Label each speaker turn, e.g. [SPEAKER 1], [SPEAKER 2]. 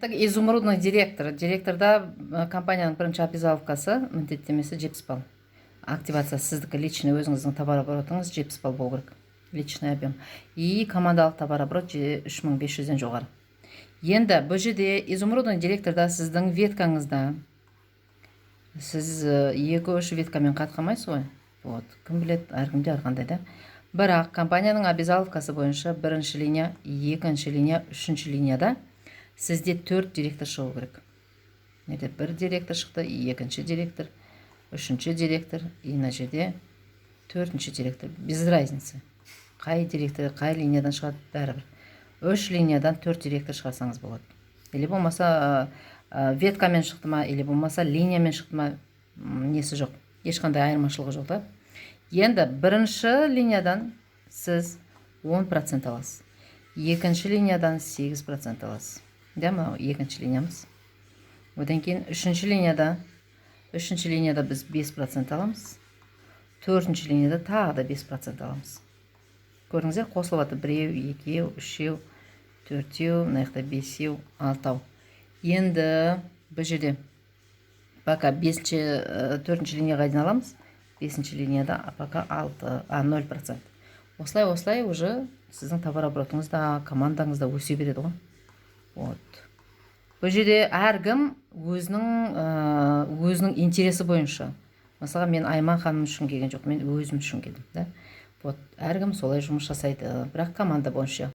[SPEAKER 1] Так, изумрудный директор. Директорда компанияның бірінші обязаловкасы, міндеттемесі 70 балл. Активация сіздікі, личный өзіңіздің товарооборотыңыз 70 балл болу керек. Личный объем. И командалық товарооборот 3500-ден жоғары. Енді бұл жерде, изумрудный директорда, сіздің веткаңызда сіз екі үш веткамен қатқамайсыз ғой. Вот, кім біледі, әркімде әрқандай да. Бірақ компанияның обязаловкасы бойынша бірінші линия, екінші линия, үшінші линияда сізде төрт директор шығу керек. Мына бір директор шықты, екінші директор, үшінші директор и мына жерде төртінші директор. Без разницы, қай директор қай линиядан шығады, бәрібір. Үш линиядан төрт директор шығарсаңыз болады. Или болмаса веткамен шықты ма, или болмаса линиямен шықты ма, несі жоқ, ешқандай айырмашылығы жоқ та. Енді бірінші линиядан сіз 10% аласыз, екінші линиядан 8% аласыз да. Мынау екінші линиямыз. Одан кейін үшінші линияда біз 5% аламыз, төртінші линияда тағы да 5% аламыз. Көрдіңіздер, қосылып жатыр: біреу, екеу, үшеу, төртеу, мына жақта бесеу, алтау. Енді бұл жерде пока бесінші, төртінші линияға дейін аламыз, бесінші линияда пока алты, а 0%. Осылай, осылай уже сіздің товарооборотыңыз да, командаңыз да өсе береді ғой. Вот, бұл жерде әркім өзінің интересі бойынша. Мысалға, мен Айман ханым үшін келген жоқ, мен өзім үшін келдім да. Вот, әркім солай жұмыс жасайды, бірақ команда бойынша.